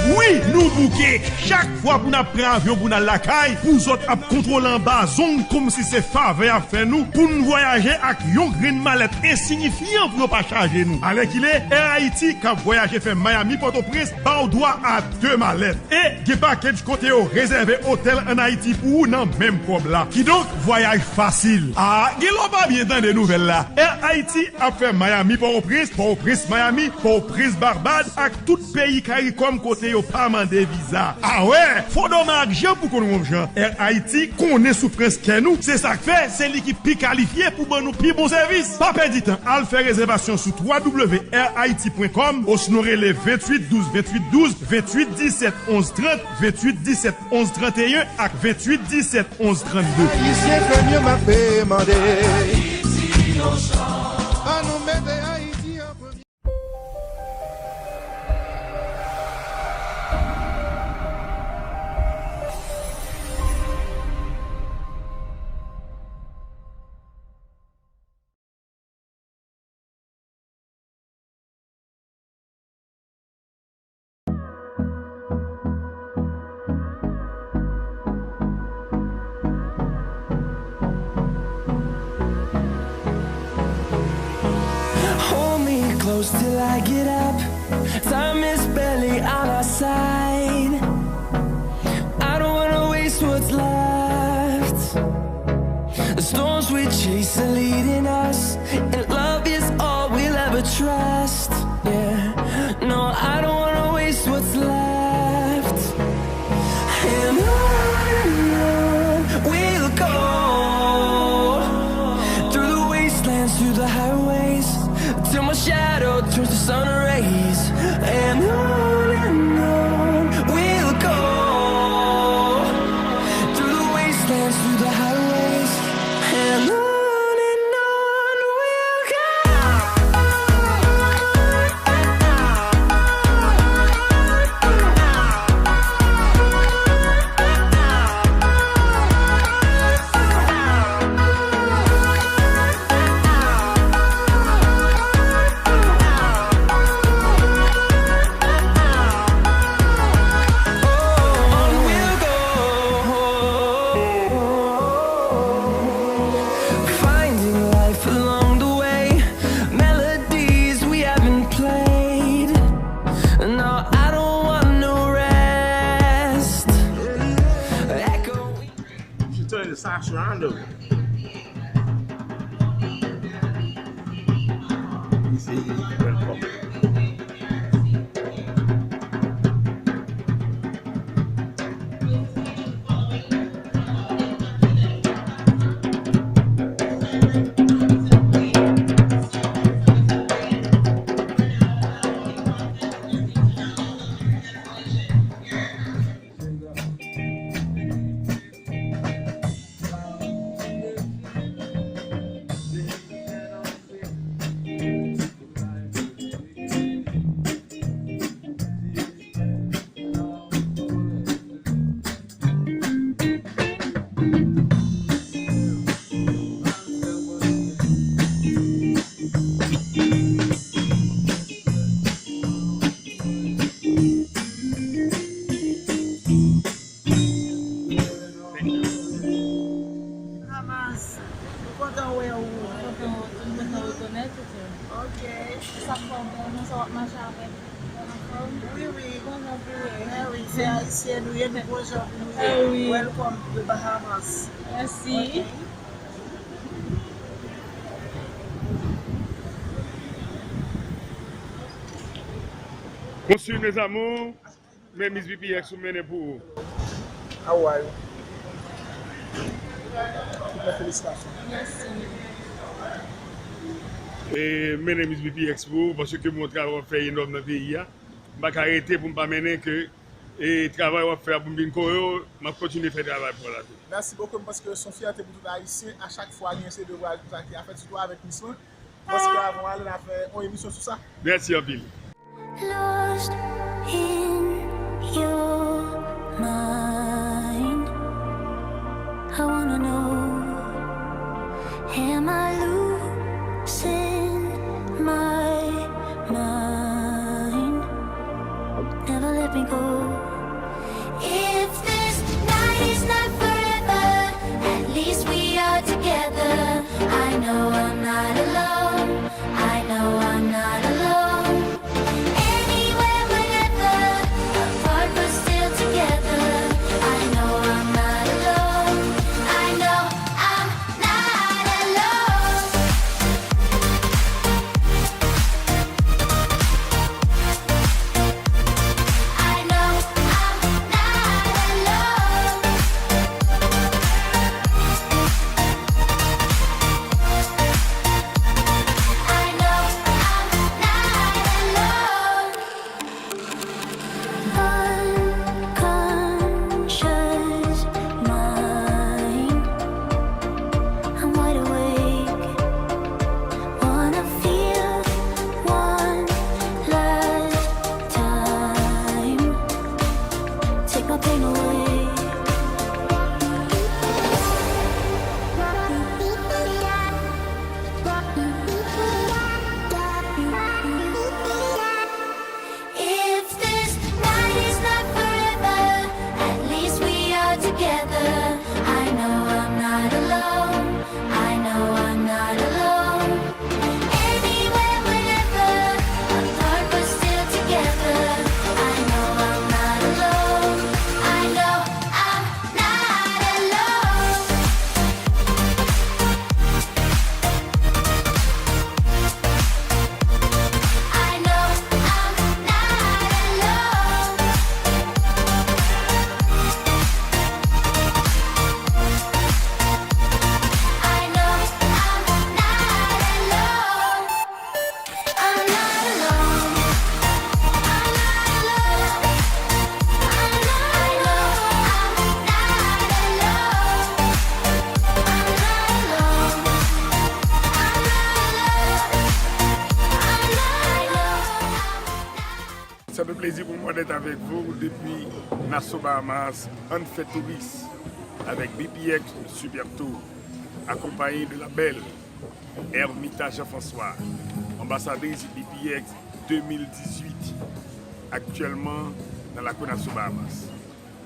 Wi, nou bouke! Chak fwa pou n ap pran avyon pou n al lakay, pou zòt ap kontwole anba zong kòmsi se favè y ap fè nou, pou n vwayaje ak yon grenn malèt ensinyifyan pou yo pa chaje nou. Alèkile, Air Haiti k ap vwayaje fè Miami Pòtoprens ba w dwa a de malèt. E gen pakèj kote yo rezève otèl ann Ayiti pou ou nan menm kòb la. Kidonk, vwayaj fasil. A, gen lè w pa byen tande nouvèl la. Air Haiti ap fè Miami Pòtoprens, Pòtoprens Miami, Pòtoprens Barbad ak tout peyi Karikòm kote yo Pa mande viza. Awè! Fondoma ak Jean pou konn wonjan. Air Haiti konnen soufrans kè nou. Se sa k fè, se li ki pi kalifye pou ban nou pi bon sèvis. Pa pèdi tan, al fè rezèvasyon sou twa w air haiti pwen kòm osnon rele venntuit douz venntuit douz, venntuit disèt onz trant, venntuit disèt onz tranteyen ak venntuit disèt onz trannde. Ayisyen premye m ap mande. An nou mete Ayiti an premye. Hold me close till I get up. Time is barely on our side. I don't wanna waste what's left. The storms we chase are leading us, and love is all we'll ever trust. Yeah, no, I don't wanna waste what's left. And on and on we'll go, through the wastelands, through the highways, till my shadow turns to sun rays. And on and on we'll go, through the wastelands, through the highways, and on and on we'll go. On we'll go, finding life along the way, melodies we haven't played. No, I don't want no rest. Echoing. Mwen tande sa, Sharando. Easy, welcome. Hamas, nou kontan wè ou. Kontan wè w tou, nou kontan rekonèt ou tou. Ok. Sa k fè w bèl, non, sa w ap mache avèk. Ou anfòm? Wi, wi. Kontan pou ou. Eh wi, se Ayisyen nou ye, nou gwo jan pou nou ye. Eh wi. Welcome to Bahamas. Mèsi. Ok. Konsi, mes amours. Men Miss B P X ou mennen pou ou. How are you? Tout mwen felisitasyon. Mèsi. E mennen Miss B P X pou ou, paske bon travay w ap fè enòm nan peyi a. M pa ka rete pou m pa mennen ke, e travay w ap fè a pou m vin kore w, m ap kontinye fè travay pou w la tou. Mèsi bokou, paske se yon fyète pou tout Ayisyen. A chak fwa, gen se devwa sa ki a fèt, sitou avèk Miss lan. Paske avan ale n a fè yon emisyon sou sa. Mèsi anpil. Lost in your mind. I wanna know, am I losing my mind? Never let me go. If this night is not forever, at least we are together. I know I'm not alone. I know I'm not alone. Anywhere, whenever, apart but still together. I know I'm not alone. I know I'm not alone. I know Plaisir pour moi d'être avec vous depuis Nassau Bahamas, Ann fè touris avec B P X Super Tour, accompagné de la belle Ermita Jean-François, ambassadrice B P X deux mille dix-huit, actuellement dans la Nassau Bahamas.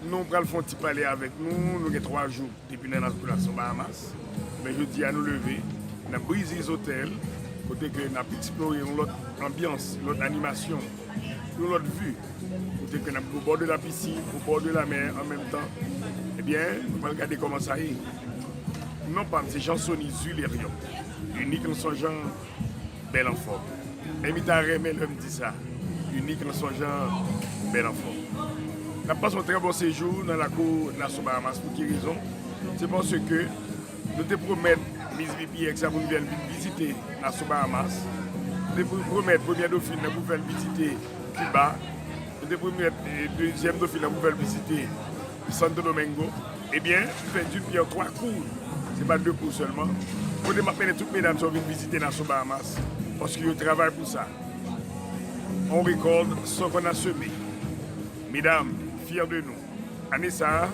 Nou pral fè yon ti pale avèk nou, nou gen twa jou depi nan Nassau Bahamas. Men jodi a nou leve nan Breezy's Hotel, kote ke n ap eksplore yon lòt anbyans, yon lòt animasyon, yon lòt vi. Kote ke n ap au bord de la piscine, au bord de la mer en même temps. Ebyen, nou pral gade kòman sa ye. Non pa m se Jean Sony Zulerion, inik an son jan, bèl anfòm. Ermita renmen lè m di sa, inik an son jan, bèl anfòm. N ap pase yon trè bon sejou nan lakou Nassau Bahamas. Pou ki rezon? Se paske nou te pwomèt Miss B P X sa pou n fè l vin vizite Nassau Bahamas. Nou te pwomèt premyè dofin nan pou fè l vizite Kiba. Nou te pwomèt, eh, dezyèm dofin nan pou fè l vizite Santo Domingo. Ebyen, fè du pyè twa kou, se pa de kou sèlman. Kote m ap mennen tout medam sa yo vin vizite Nassau Bahamas, paske yo travay pou sa. On récolte ce qu'on a semé. Medam, fier de nou. Ane sa a,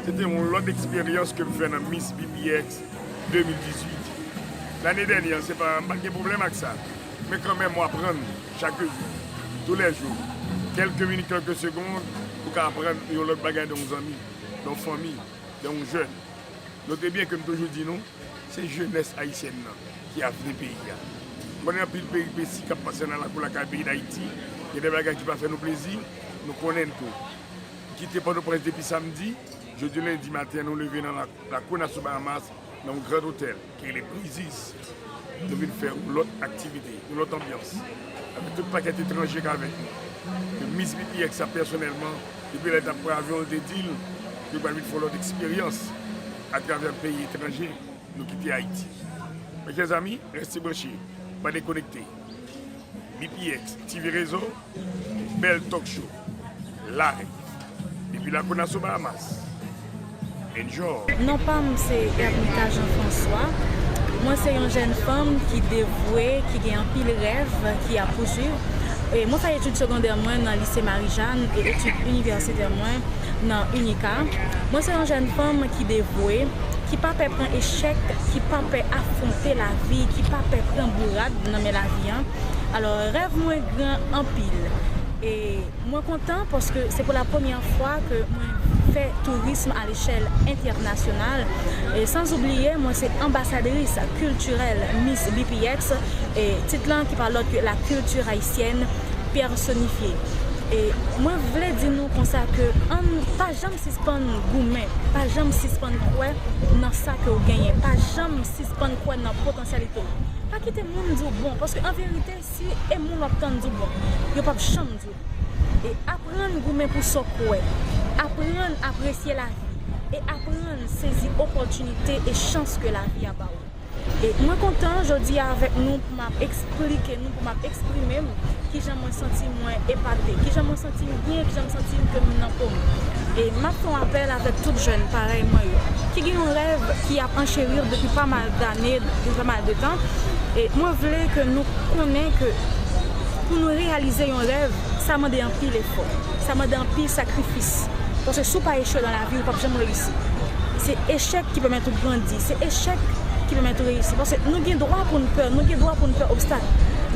se te yon lòt eksperyans ke m fè nan Miss B P X de mil dizuit. Lane dènyè, se pa, m pa t gen pwoblèm ak sa. Men kanmenm, w aprann chak jou, toulèjou. Kèlke minit, kèlke segonn, ou ka aprann yon lòt bagay de yon zanmi, de yon fanmi, de yon jèn. Note byen ke m toujou di nou, se jenès ayisyèn nan ki avni peyi a. M konnen anpil peripesi k ap pase nan lakou lakay peyi Dayiti, gen de bagay ki pa fè nou plezi, nou konnen l tou. Kite Pòtoprens depi samdi, jodi lendi maten nou leve nan la, lakou Nassau Bahamas, nan yon gran otèl, ki rele Breezy's. Nou vin fè yon lòt aktivite, yon lòt anbyans, avèk tout pakèt etranje k avèk nou. Ke Miss B P X sa pèsonèlman, depi lè l t ap pran avyon, l te di l, yo pral vin fè yon lòt eksperyans atravè peyi etranje, nou kite Ayiti. Mes chers amis, restez branchés, pa dekonekte. B P X T V Réseau, bèl talk show, live, depi lakou Nassau Bahamas. Enjoy! Non pa m se Ermita Jean François. Mwen se yon jèn fanm ki devwe, ki gen anpil rèv, ki ap pouswiv. E mwen fè etid segondè mwen nan lise Marijàn e etid inivèsitè mwen nan UNICA. Mwen se yon jèn fanm ki devwe, ki pa pè pran echèk, ki pa pè afwonte lavi, ki pa pè pran bourad nan men lavi an. Alò, rèv mwen gran anpil. E mwen kontan paske se pou la premyè fwa ke mwen fè tourism a lechèl entènasyonal. E san oubliye, mwen se anbasadris kiltirèl Miss B P X, e tit lan ki pa lòt ke la culture haïtienne personnifiée. E mwen vle di nou konsa ke ann pa janm sispann goumen, pa janm sispann kwè nan sa ke w genyen, pa janm sispann kwè nan potansyalite w. Pa kite moun di w bon, paske an verite, si e moun w ap tann di w bon, yo p ap janm di w bon. E aprann goumen pou sa w kwè, aprann apresye lavi, e aprann sezi opòtinite e chans ke lavi a ba w. E mwen kontan jodi a avèk nou pou m ap eksplike nou, pou m ap eksprime m kijan mwen santi mwen epate, kijan mwen santi m byen, kijan m santi m ke m nan po m. E m ap fè yon apèl avèk tout jèn parèy mwen yo, ki gen yon rèv ki ap ancheri depi pa mal dane, depi pa mal de tan. E mwen vle ke nou konnen ke pou nou reyalize yon rèv, sa mande anpil efò, sa mande anpil sakrifis. Paske si w pa echwe nan lavi, ou p ap janm reyisi. Se echèk ki pèmèt ou grandi, se echèk ki pèmèt ou reyisi. Paske nou gen dwa pou n pè, nou gen dwa pou n pè obstak.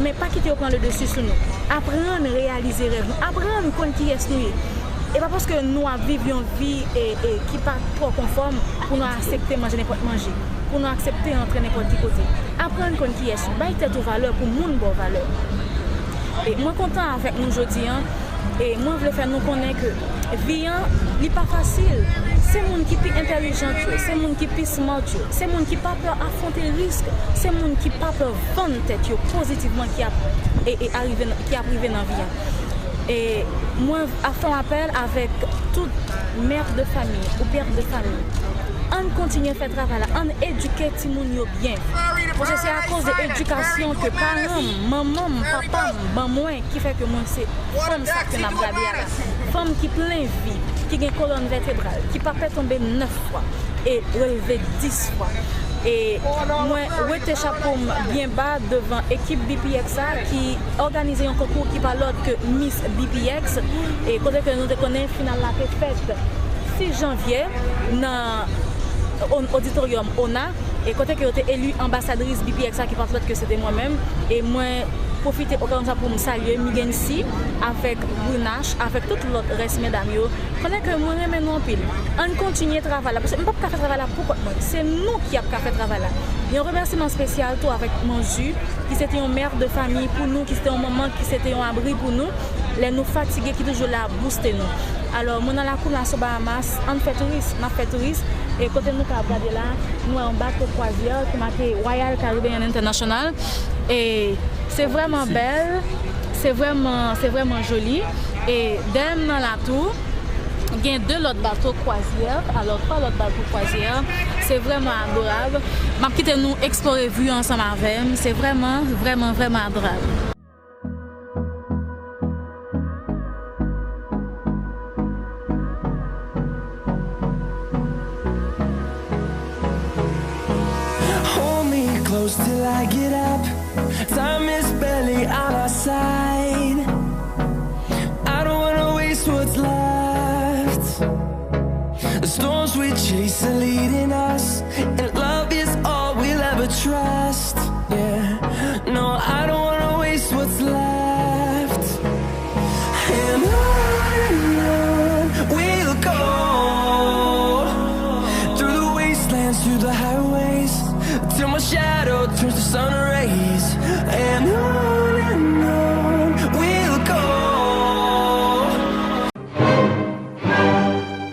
Men pa kite yo pran le dessus sou nou. Aprann reyalize rèv nou, aprann konn kiyès nou ye. E pa paske nou ap viv yon vi e, e, ki pa twò konfòm pou nou aksepte manje nenpòt manje, pou nou aksepte antre nenpòt ki kote. Aprann konn kiyès ou, bay tèt ou valè pou moun ba w valè. E mwen kontan avèk nou jodi an. E mwen vle fè nou konnen ke vi an, li pa fasil. Se moun ki pi entèlijant yo, se moun ki pi smart yo, se moun ki pa pè afwonte risk, se moun ki pa pè vann tèt yo pozitivman ki ap, e, e arive nan, ki ap rive nan vi an. E mwen ap fè yon apèl avèk tout mè de fanmi ou pè de fanmi. Ann kontinye fè travay la, ann edike timoun yo byen. Paske se akoz de edikasyon ke paran m, manman m, papa m ban mwen ki fè ke mwen se fanm sa ke n ap gade a la. Fanm ki plen vi, ki gen kolòn vètebral, ki pa pè tonbe nèf fwa e releve dis fwa. E mwen wete chapo m byen ba devan ekip B P X la ki òganize yon konkou ki pa lòt ke Miss B P X. E kote ke nou te konnen final la te fèt sis janvye nan on- oditoryòm ona. E kote ke yo te eli anbasadris B P X la ki pa t lòt ke se te mwen menm. E mwen pwofite okazyon sa pou m salye Migency avèk Brunache, avèk tout lòt rès medam yo. Konnen ke mwen renmen nou anpil. Ann kontinye travay la, paske m p ap ka fè travay la pou kont mwen. Se nou ki ap ka fè travay la. Yon remèsiman espesyal tou avèk Manju, ki se te yon mè de famiy pou nou, ki se te yon manman, ki se te yon abri pou nou. Lè nou fatige, ki toujou la bouste nou. Alò, mwen nan lakou Nassau Bahamas, ann fè touris, n ap fè touris. E kote nou ka ap gade la, nou wè yon bato kwazyè ki make Royal Caribbean International. E se vrèman bèl, se vrèman, se vrèman joli. E dèyè m nan la tou, gen de lòt bato kwazyè, alò twa lòt bato kwazyè. Se vrèman adorab. M ap kite nou eksplore view ansanm avè m. Se vrèman, vrèman, vrèman adorab. Hold me close till I get up. Time is barely on our side. I don't wanna waste what's left. The storms we chase are leading us, and love is all we'll ever trust. Yeah, no, I don't wanna waste what's left. And on and on we'll go, through the wastelands, through the highways, till my shadow turns to sun rays. And on and on we'll go.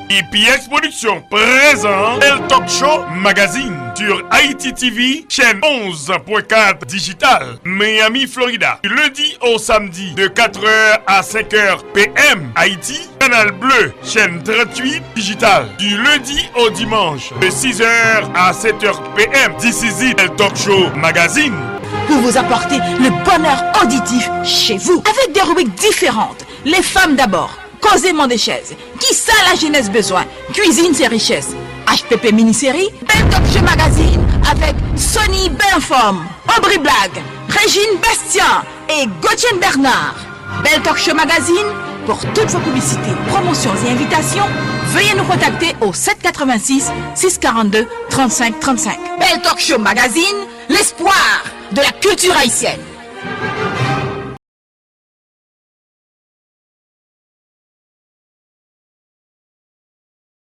E P X Production présent El Talk Show Magazine sur Haïti T V, chaîne onze point quatre digital, Miami, Florida. Du lundi au samedi de quatre heures à cinq heures P M Haïti, Canal Bleu, chaîne trente-huit digital. Du lundi au dimanche de six heures à sept heures P M, This is it, El Talk Show Magazine. Pour vous apporter le bonheur auditif chez vous. Avec des rubriques différentes, les femmes d'abord, Koze Mande Chèz, Kisa Lajenès Bezwen, Cuisine c'est richesse, H P P Mini Série, Bèl Talk Show Magazine avec Sony Bèl Anfòm, Aubry Black, Régine Bastien et Gauthier Bernard. Bèl Talk Show Magazine, pour toutes vos publicités, promotions et invitations, veuillez nous contacter au sept quatre-vingt-six, six quarante-deux, trente-cinq trente-cinq. Bèl Talk Show Magazine, l'espoir de la culture haïtienne.